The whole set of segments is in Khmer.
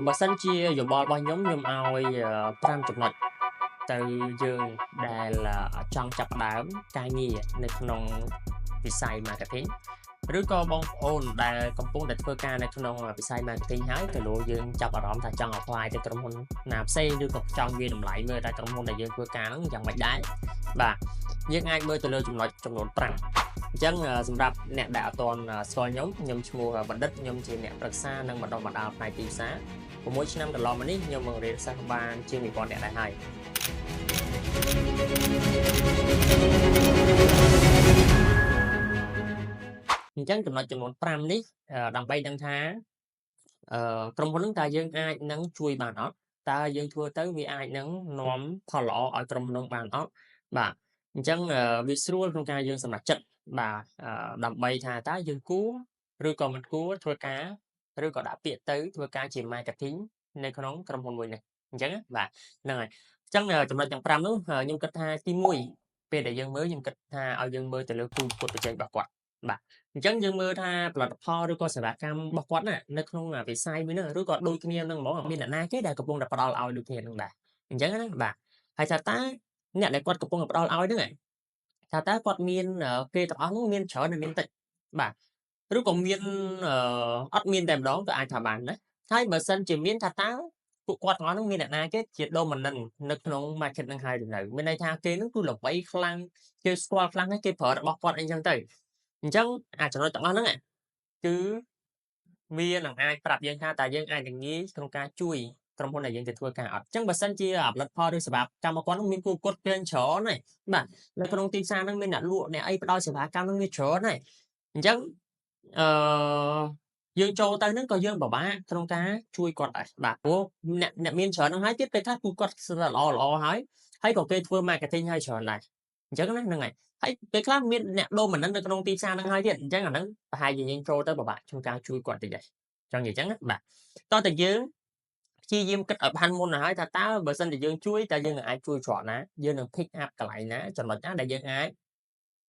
បើសិនជាយោបល់របស់ខ្ញុំខ្ញុំឲ្យ5ចំណុចទៅយើងដែលចង់ចាប់ផ្ដើមការងារនៅក្នុងវិស័យ marketing ឬក៏បងប្អូនដែលកំពុងតែធ្វើការនៅក្នុងវិស័យ marketing ហើយទៅលោយើងចាប់អារម្មណ៍ថាចង់ apply ទៅក្រុមហ៊ុនណាផ្សេងឬក៏ចង់វាតម្លៃមើលតែក្រុមហ៊ុនដែលយើងធ្វើការហ្នឹងយ៉ាងម៉េចដែរបាទយើងអាចមើលទៅលើចំណុចចំនួន5អញ្ចឹងសម្រាប់អ្នកដែលអត់ទាន់ស្គាល់ខ្ញុំខ្ញុំឈ្មោះបណ្ឌិតខ្ញុំជាអ្នកប្រឹក្សានិងបណ្ដុះបណ្ដាលផ្នែកទីផ្សារ6ឆ្នាំកន្លងមកនេះខ្ញុំបង្រៀនសិស្សបានជាង1000នាក់ដែរហើយអញ្ចឹងចំណុចចំនួន5នេះដើម្បីដឹងថាអឺក្រុមហ៊ុនហ្នឹងតើយើងអាចនឹងជួយបានអត់តើយើងធ្វើទៅវាអាចនឹងនាំផលល្អឲ្យក្រុមហ៊ុនហ្នឹងបានអត់បាទអញ្ចឹងវាស្រួលក្នុងការយើងសម្រេចចិត្តបាទដើម្បីថាតើយើងគួរឬក៏មិនគួរធ្វើការឬក៏ដាក់ពាក្យទៅធ្វើការជា marketing នៅក្នុងក្រុមហ៊ុនមួយនេះអញ្ចឹងបាទហ្នឹងហើយអញ្ចឹងចំណុចទាំង5នោះខ្ញុំគិតថាទី1ពេលដែលយើងមើលខ្ញុំគិតថាឲ្យយើងមើលទៅលើគូប្រកួតប្រជែងរបស់គាត់បាទអញ្ចឹងយើងមើលថាផលិតផលឬក៏សេវាកម្មរបស់គាត់ណានៅក្នុងវិស័យមួយហ្នឹងឬក៏ដូចគ្នាហ្នឹងហ្មងមានអ្នកណាគេដែលកំពុងតែផ្ដល់ឲ្យដូចគ្នាហ្នឹងដែរអញ្ចឹងណាបាទហើយថាតើអ្នកដែលគាត់កំពុងតែផ្ដល់ឲ្យហ្នឹងថាតើគាត់មានគេទាំងអស់នោះមានច្រើនឬមានតិចបាទឬក៏មានអត់មានតែម្ដងក៏អាចថាបានណាហើយបើសិនជាមានថាតើពួកគាត់ទាំងអស់នោះមានអ្នកណាគេជា dominant នៅក្នុង market ហ្នឹងហើយឬនៅមានន័យថាគេហ្នឹងគឺល្បីខ្លាំងគេស្គាល់ខ្លាំងហើយគេប្រើរបស់គាត់អីចឹងទៅអញ្ចឹងអាចចំណុចទាំងអស់ហ្នឹងគឺវានឹងអាចប្រាប់យើងថាតើយើងអាចនឹងងាយក្នុងការជួយក្រុមហ៊ុនដែលយើងទៅធ្វើការអត់អញ្ចឹងបើសិនជាផលិតផលឬសេវាកម្មរបស់គាត់នោះមានគូប្រកួតប្រជែងច្រើនហើយបាទនៅក្នុងទីផ្សារហ្នឹងមានអ្នកលក់អ្នកអីផ្ដល់សេវាកម្មហ្នឹងវាច្រើនហើយអញ្ចឹងអឺយើងចូលទៅហ្នឹងក៏យើងពិបាកក្នុងការជួយគាត់ដែរបាទព្រោះអ្នកអ្នកមានច្រើនហ្នឹងហើយទៀតពេលខ្លះគូគាត់ស្ទើរតែល្អល្អហើយហើយក៏គេធ្វើ marketing ឲ្យច្រើនដែរអញ្ចឹងណាហ្នឹងហើយហើយពេលខ្លះមានអ្នក dominant នៅក្នុងទីផ្សារហ្នឹងហើយទៀតអញ្ចឹងអាហ្នឹងប្រហែលជាយើងចូលទៅពិបាកក្នុងការជួយគាត់តិចដែរចង់និយាយអញ្ចឹងណាបាទតោះតែយើងព្យាយាមគិតឲ្យបានមុនទៅហើយថាតើបើសិនជាយើងជួយតើយើងនឹងអាចជួយច្រកណាយើងនឹង pick up កន្លែងណាចំណុចណាដែលយើងអាច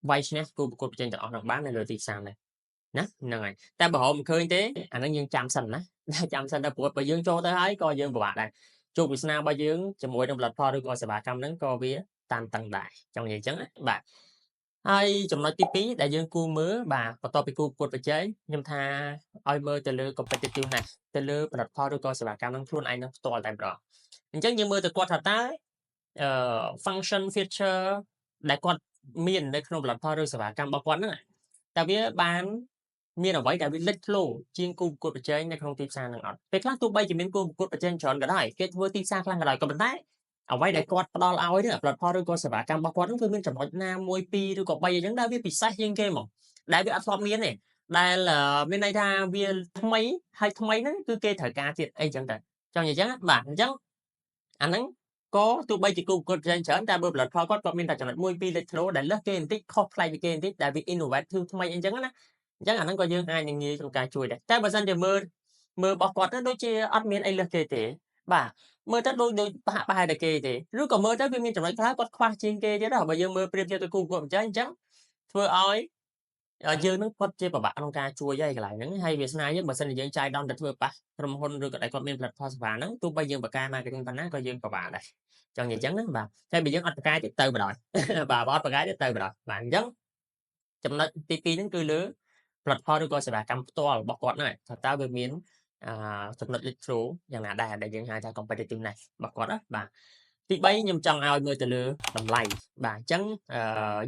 វាយឈ្នះគូប្រកួតប្រជែងទាំងអស់ហ្នឹងបាននៅលើទីផ្សារហ្នឹងណាហ្នឹងហើយតែបើរកមិនឃើញទេអាហ្នឹងយើងចាំសិនណាចាំសិនទៅព្រោះបើយើងចូលទៅហើយក៏យើងពិបាកដែរជោគវាសនារបស់យើងជាមួយនឹងផលិតផលឬក៏សេវាកម្មហ្នឹងក៏វាតានតឹងដែរចង់និយាយអញ្ចឹងណាបាទហើយចំណុចទី2ដែលយើងគួរមើលបាទបន្ទាប់ពីគូប្រកួតប្រជែងខ្ញុំថាឲ្យមើលទៅលើ competitiveness ទៅលើផលិតផលឬក៏សេវាកម្មហ្នឹងខ្លួនឯងនឹងផ្ទាល់តែម្ដងអញ្ចឹងយើងមើលទៅគាត់ថាតើអឺ function feature ដែលគាត់មាននៅក្នុងផលិតផលឬសេវាកម្មរបស់គាត់ហ្នឹងតើវាបានមានអ្វីដែលវាលេចធ្លោជាងគូប្រកួតប្រជែងនៅក្នុងទីផ្សារហ្នឹងអត់ពេលខ្លះទោះបីជាមានគូប្រកួតប្រជែងច្រើនក៏ដោយគេធ្វើទីផ្សារខ្លាំងក៏ដោយក៏ប៉ុន្តែអ្វីដែលគាត់ផ្ដល់ឲ្យនេះផលិតផលឬក៏សេវាកម្មរបស់គាត់ហ្នឹងគឺមានចំណុចណាមួយពីរឬក៏3អញ្ចឹងដែលវាពិសេសជាងគេហ្មងដែលវាអត់ធ្លាប់មានទេដែលមានន័យថាវាថ្មីហើយថ្មីហ្នឹងគឺគេត្រូវការទៀតអីចឹងទៅចង់និយាយចឹងបាទអញ្ចឹងអាហ្នឹងក៏ទោះបីជាគូប្រកួតប្រជែងច្រើនតែបើផលិតផលគាត់គាត់មានតែចំណុច1 2លេចធ្លោដែលលើសគេបន្តិចខុសប្លែកពីគេបន្តិចដែលវា innovative ថ្មីអីចឹងណាអញ្ចឹងអាហ្នឹងក៏យើងអាចនឹងងាយក្នុងការជួយដែរតែបើសិនជាមើលមើលរបស់គាត់ទៅដូចជាអត់មានអីលើសគេទេបាទមើលទៅដូចដូចប្រហាក់ប្រហែលតែគេទេឬក៏មើលទៅវាមានចំណុចខ្លះគាត់ខ្វះជាងគេទៀតបើយើងមើលប្រៀបធៀបទៅគូប្រកួតប្រជែងអញ្ចឹងធ្វើឲ្យយើងនឹងគាត់ជាពិបាកក្នុងការជួយហើយកន្លែងហ្នឹងហើយវាសនាយើងបើសិនជាយើងចាយដល់ទៅធ្វើប៉ះក្រុមហ៊ុនឬក៏ដែលគាត់មានផលិតផលសេវាហ្នឹងទោះបីយើងបកកែ marketing ប៉ុណ្ណាក៏យើងពិបាកដែរចង់និយាយអញ្ចឹងណាបាទតែបើយើងអត់បកកែទៀតទៅបណ្ដោយបាទបើអត់បកកែទៀតទៅបណ្ដោយបាទអញ្ចឹងចំណុចទី2ហ្នឹងគឺលើផលិតផលឬក៏សេវាកម្មផ្ទាល់របស់គាត់ហ្នឹងថាតើវាមានអឺចំណុចលេចធ្លោយ៉ាងណាដែរដែលយើងហៅថា competitiveness របស់គាត់ណាបាទទី3ខ្ញុំចង់ឲ្យមើលទៅលើតម្លៃបាទអញ្ចឹង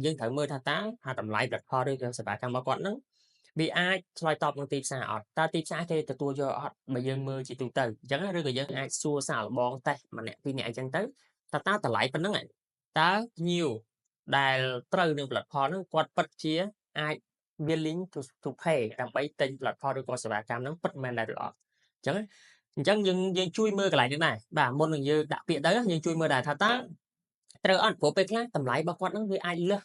យើងត្រូវមើលថាតើថាតម្លៃផលិតផលឬក៏សេវាកម្មរបស់គាត់ហ្នឹងវាអាចឆ្លើយតបនឹងទីផ្សារអត់តើទីផ្សារគេទទួលយកអត់បើយើងមើលជាទូទៅអញ្ចឹងឬក៏យើងអាចសួរសាកល្បងតេស្តម្នាក់ពីរនាក់អញ្ចឹងទៅថាតើតម្លៃប៉ុណ្ណឹងតើភ្ញៀវដែលត្រូវនឹងផលិតផលហ្នឹងគាត់ពិតជាអាច willing to pay ដើម្បីទិញផលិតផលឬក៏សេវាកម្មហ្នឹងពិតមែនដែរឬអត់អញ្ចឹងអញ្ចឹងយើងយើងជួយមើលកន្លែងនេះដែរបាទមុននឹងយើងដាក់ពាក្យទៅយើងជួយមើលដែរថាតើត្រូវអត់ព្រោះពេលខ្លះតម្លៃរបស់គាត់ហ្នឹងវាអាចលើស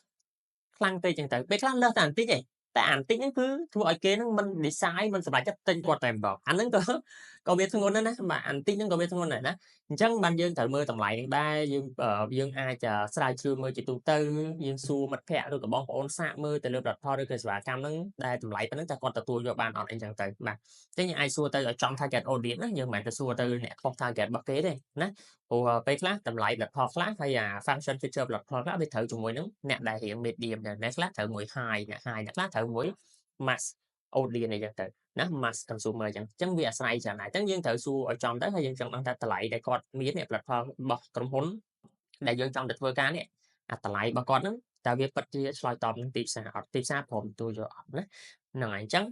ខ្លាំងពេកចឹងទៅពេលខ្លះលើសតែបន្តិចឯង តែអាបន្តិចហ្នឹងគឺធ្វើឲ្យគេហ្នឹងមិន decide មិនសម្រេចចិត្តទិញគាត់តែម្ដងអាហ្នឹងក៏វាធ្ងន់ដែរណាបាទអាបន្តិចហ្នឹងក៏វាធ្ងន់ដែរណាអញ្ចឹងបានយើងត្រូវមើលតម្លៃហ្នឹងដែរយើងយើងអាចស្រាវជ្រាវមើលជាទូទៅយើងសួរមិត្តភ័ក្តិឬក៏បងប្អូនសាកមើលទៅលើផលិតផលឬក៏សេវាកម្មហ្នឹងដែលតម្លៃប៉ុណ្ណឹងតើគាត់ទទួលយកបានអត់អីចឹងទៅបាទអញ្ចឹងយើងអាចសួរទៅឲ្យចំ target audience ណាយើងមិនមែនទៅសួរទៅអ្នកខុស target របស់គេទេណាព្រោះពេលខ្លះតម្លៃផលិតផលខ្លះហើយអា function feature ផលិតផលខ្លះវាត្រូវជាមួយនឹងអ្នកដែលរៀង medium ចឹងអ្នកខ្លះត្រូវមួយ high អ្នក high អ្នកខ្លះត្រូវមួយ mass audience អីចឹងទៅណា mass consumer អញ្ចឹងអញ្ចឹងវាអាស្រ័យច្រើនដែរអញ្ចឹងយើងត្រូវសួរឲ្យចំទៅហើយយើងចង់ដឹងថាតម្លៃដែលគាត់មាននេះផលិតផលរបស់ក្រុមហ៊ុនដែលយើងចង់ទៅធ្វើការនេះអាតម្លៃរបស់គាត់ហ្នឹងតើវាពិតជាឆ្លើយតបនឹងទីផ្សារអត់ទីផ្សារព្រមទទួលយកអត់ណាហ្នឹងហើយអញ្ចឹង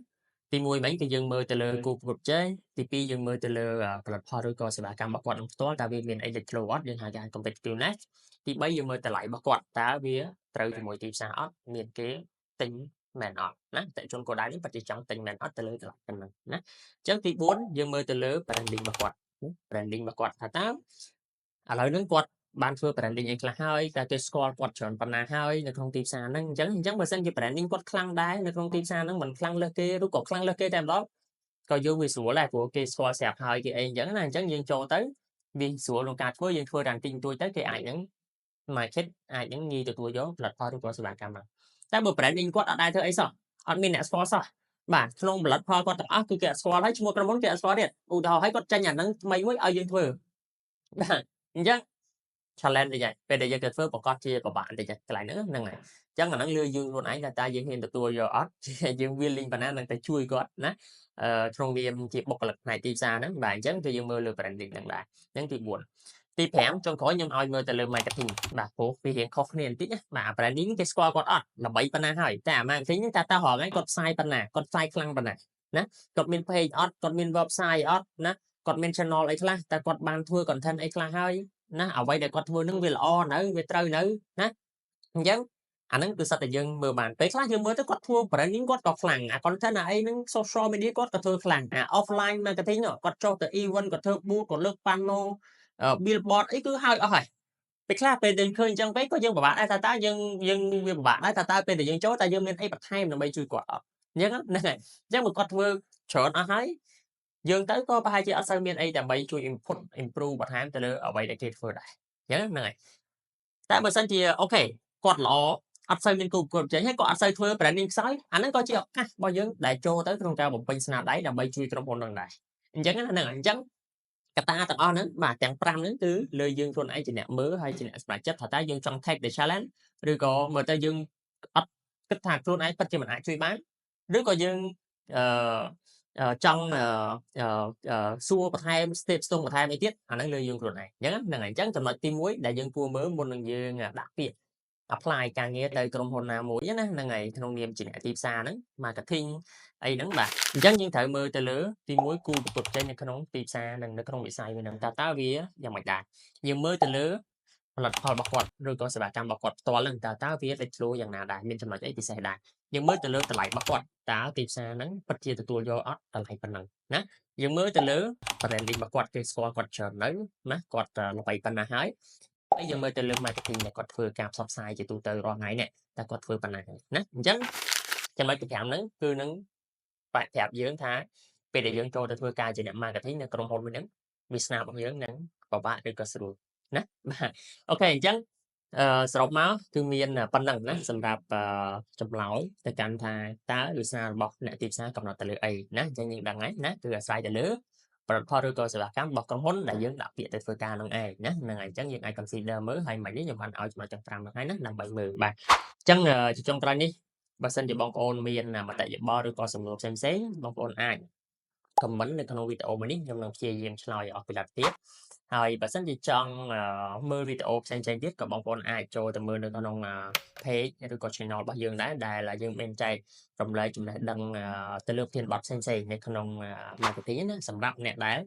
ទី1មិញគឺយើងមើលទៅលើគូប្រកួតប្រជែងទី2យើងមើលទៅលើផលិតផលឬក៏សេវាកម្មរបស់គាត់នឹងផ្ទាល់តើវាមានអីលេចធ្លោអត់យើងហៅថា competitiveness ទី3យើងមើលតម្លៃរបស់គាត់តើវាត្រូវជាមួយទីផ្សារអត់មានគេទិញមែនអត់ណាអតិថិជនគោលដៅនេះពិតជាចង់ទិញមែនអត់ទៅលើតម្លៃប៉ុណ្ណឹងណាអញ្ចឹងទី4យើងមើលទៅលើ branding របស់គាត់ branding របស់គាត់ថាតើឥឡូវហ្នឹងគាត់បានធ្វើ branding អីខ្លះហើយតើគេស្គាល់គាត់ច្រើនប៉ុណ្ណាហើយនៅក្នុងទីផ្សារហ្នឹងអញ្ចឹងអញ្ចឹងបើសិនជា branding គាត់ខ្លាំងដែរនៅក្នុងទីផ្សារហ្នឹងមិនខ្លាំងលើសគេឬក៏ខ្លាំងលើសគេតែម្ដងក៏យើងវាស្រួលដែរព្រោះគេស្គាល់ស្រាប់ហើយគេអីអញ្ចឹងណាអញ្ចឹងយើងចូលទៅវាស្រួលក្នុងការធ្វើយើងធ្វើតែបន្តិចបន្តួចទៅគេអាចនឹង market អាចនឹងងាយទទួលយកផលិតផលឬក៏សេវាកម្មហ្នឹងតែបើ branding គាត់អត់ដែរធ្វើអីសោះអត់មានអ្នកស្គាល់សោះបាទក្នុងផលិតផលគាត់ទាំងអស់គឺគេអត់ស្គាល់ហើយឈ្មោះក្រុមហ៊ុនគេអត់ស្គាល់ទៀតឧទាហរណ៍ឲ្យគាត់ចេញអាហ្នឹងថ្មីមួយឲ្យយើងធ្វើបាទអញ្ចឹង challenge តិចហើយពេលដែលយើងទៅធ្វើប្រកាសជាពិបាកបន្តិចហើយកន្លែងហ្នឹងហ្នឹងហើយអញ្ចឹងអាហ្នឹងលើយើងខ្លួនឯងថាតើយើងហ៊ានទទួលយកអត់យើង willing ប៉ុណ្ណានឹងទៅជួយគាត់ណាអឺក្នុងនាមជាបុគ្គលិកផ្នែកទីផ្សារហ្នឹងបាទអញ្ចឹងគឺយើងមើលលើ branding ហ្នឹងដែរអញ្ចឹងទី4ទី5ចុងក្រោយខ្ញុំឲ្យមើលទៅលើ marketing បាទព្រោះវារៀងខុសគ្នាបន្តិចណាបាទ branding គេស្គាល់គាត់អត់ល្បីប៉ុណ្ណាហើយតែអា marketing ហ្នឹងតើតើរាល់ថ្ងៃគាត់ផ្សាយប៉ុណ្ណាគាត់ផ្សាយខ្លាំងប៉ុណ្ណាណាគាត់មាន page អត់គាត់មាន website អត់ណាគាត់មាន channel អីខ្លះតើគាត់បានធ្វើ content អីខ្លះហើយណាអ្វីដែលគាត់ធ្វើនឹងវាល្អនៅវាត្រូវនៅណាអញ្ចឹងអាហ្នឹងគឺសិតតែយើងមើលបានពេលខ្លះយើងមើលទៅគាត់ធ្វើ branding គាត់ក៏ខ្លាំងអា content អាអីហ្នឹង social media គាត់ក៏ធ្វើខ្លាំងអា offline marketing គាត់ចុះទៅ event គាត់ធ្វើ booth គាត់លើក pano billboard អីគឺហើយអស់ហើយពេលខ្លះពេលយើងឃើញអញ្ចឹងពេកក៏យើងពិបាកដែរថាតើយើងយើងវាពិបាកដែរថាតើពេលដែលយើងចូលតើយើងមានអីបន្ថែមដើម្បីជួយគាត់អត់អញ្ចឹងហ្នឹងហើយអញ្ចឹងបើគាត់ធ្វើច្រើនអស់ហើយយើងទៅក៏ប្រហែលជាអត់សូវមានអីដើម្បីជួយ input improve បន្ថែមទៅលើអ្វីដែលគេធ្វើដែរអញ្ចឹងហ្នឹងហើយតែបើសិនជា OK គាត់ល្អអត់សូវមានគូប្រកួតប្រជែងហើយក៏អត់សូវធ្វើ branding ខ្សោយអាហ្នឹងក៏ជាឱកាសរបស់យើងដែលចូលទៅក្នុងការបំពេញស្នាដៃដើម្បីជួយក្រុមហ៊ុនហ្នឹងដែរអញ្ចឹងហ្នឹងអញ្ចឹងកត្តាទាំងអស់ហ្នឹងបាទទាំង5ហ្នឹងគឺលើយើងខ្លួនឯងជាអ្នកមើលហើយជាអ្នកសម្រេចចិត្តថាតើយើងចង់ take the challenge ឬក៏មើលទៅយើងអត់គិតថាខ្លួនឯងពិតជាមិនអាចជួយបានឬក៏យើងអឺចង់សួរបន្ថែម step ស្ទង់បន្ថែមអីទៀតអាហ្នឹងលើយើងខ្លួនឯងអញ្ចឹងហ្នឹងហើយអញ្ចឹងចំណុចទី1ដែលយើងគួរមើលមុននឹងយើងដាក់ពាក្យ apply ការងារទៅក្រុមហ៊ុនណាមួយណាហ្នឹងហើយក្នុងនាមជាអ្នកទីផ្សារហ្នឹង marketing អីហ្នឹងបាទអញ្ចឹងយើងត្រូវមើលទៅលើទី1គូប្រកួតប្រជែងនៅក្នុងទីផ្សារនិងនៅក្នុងវិស័យមួយហ្នឹងតើតើវាយ៉ាងម៉េចដែរយើងមើលទៅលើផលិតផលរបស់គាត់ឬក៏សេវាកម្មរបស់គាត់ផ្ទាល់ហ្នឹងតើតើវាលេចធ្លោយ៉ាងណាដែរមានចំណុចអីពិសេសដែរយើងមើលទៅលើតម្លៃរបស់គាត់តើទីផ្សារហ្នឹងពិតជាទទួលយកអត់តម្លៃប៉ុណ្ណឹងណាយើងមើលទៅលើ branding របស់គាត់គេស្គាល់គាត់ច្រើននៅណាគាត់ល្បីប៉ុណ្ណាហើយហើយយើងមើលទៅលើ marketing ដែលគាត់ធ្វើការផ្សព្វផ្សាយជាទូទៅរាល់ថ្ងៃនេះតើគាត់ធ្វើប៉ុណ្ណាហើយណាអញ្ចឹងចំណុចទី5ហ្នឹងគឺនឹងបាក់ប្រាប់យើងថាពេលដែលយើងចូលទៅធ្វើការជាអ្នក marketing នៅក្រុមហ៊ុនមួយហ្នឹងវាសនារបស់យើងនឹងពិបាកឬក៏ស្រួលណាបាទ OK អញ្ចឹងអឺសរុបមកគឺមានប៉ុណ្ណឹងណាសម្រាប់ចម្លើយទៅកាន់ថាតើវាសនារបស់អ្នកទីផ្សារកំណត់ទៅលើអីណាអញ្ចឹងយើងដឹងហើយណាគឺអាស្រ័យទៅលើផលិតផលឬក៏សេវាកម្មរបស់ក្រុមហ៊ុនដែលយើងដាក់ពាក្យទៅធ្វើការនឹងឯងណាហ្នឹងហើយអញ្ចឹងយើងអាច consider មើលហើយមិញនេះខ្ញុំបានឲ្យចំណុចទាំង5ហ្នឹងហើយណាដើម្បីមើលបាទអញ្ចឹងជាចុងក្រោយនេះបើសិនជាបងប្អូនមានមតិយោបល់ឬក៏សំណួរផ្សេងៗបងប្អូនអាច comment នៅក្នុងវីដេអូមួយនេះខ្ញុំនឹងព្យាយាមឆ្លើយឲ្យអស់ពីលទ្ធភាពហើយបើសិនជាចង់មើលវីដេអូផ្សេងៗទៀតក៏បងប្អូនអាចចូលទៅមើលនៅក្នុង page ឬក៏ channel របស់យើងដែរដែលយើងមានចែករំលែកចំណេះដឹងទៅលើប្រធានបទផ្សេងៗនៅក្នុង marketing ណាសម្រាប់អ្នកដែល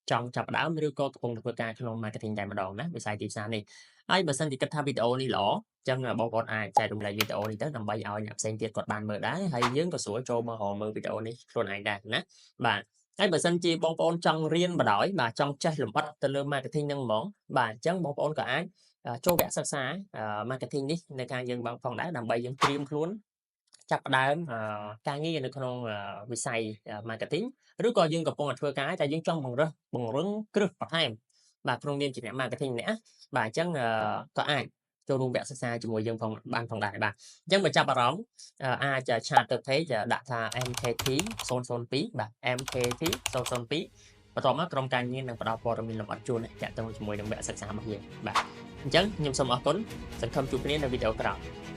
ចង់ចាប់ផ្ដើមឬក៏កំពុងធ្វើការក្នុង marketing តែម្ដងណាវិស័យទីផ្សារនេះហើយបើសិនជាគិតថាវីដេអូនេះល្អចឹងបងប្អូនអាចចែករំលែកវីដេអូនេះទៅដើម្បីឲ្យអ្នកផ្សេងទៀតគាត់បានមើលដែរហើយយើងក៏ស្រួលចូលមករកមើលវីដេអូនេះខ្លួនឯងដែរណាបាទហើយបើសិនជាបងប្អូនចង់រៀនបណ្ដោយបាទចង់ចេះលម្អិតទៅលើ marketing ហ្នឹងហ្មងបាទអញ្ចឹងបងប្អូនក៏អាចចូលវគ្គសិក្សា marketing នេះនៅខាងយើងបងផងដែរដើម្បីយើងត្រៀមខ្លួន ចាប់ផ្ដើមការងារនៅក្នុងវិស័យ marketing ឬក៏យើងកំពុងតែធ្វើការតែយើងចង់បង្រើសបង្រឹងគ្រឹះបន្ថែមបាទក្នុងនាមជាអ្នក marketing ម្នាក់បាទអញ្ចឹងក៏អាចចូលរួមវគ្គសិក្សាជាមួយយើងផងបានផងដែរបាទអញ្ចឹងបើចាប់អារម្មណ៍អាច chat ទៅ page ដាក់ថា MKT 002បាទ MKT 002បន្ទាប់មកក្រុមការងារនឹងផ្ដល់ព័ត៌មានលម្អិតជូនទាក់ទងជាមួយនឹងវគ្គសិក្សារបស់យើងបាទអញ្ចឹងខ្ញុំសូមអរគុណសង្ឃឹមជួបគ្នានៅវីដេអូក្រោយ។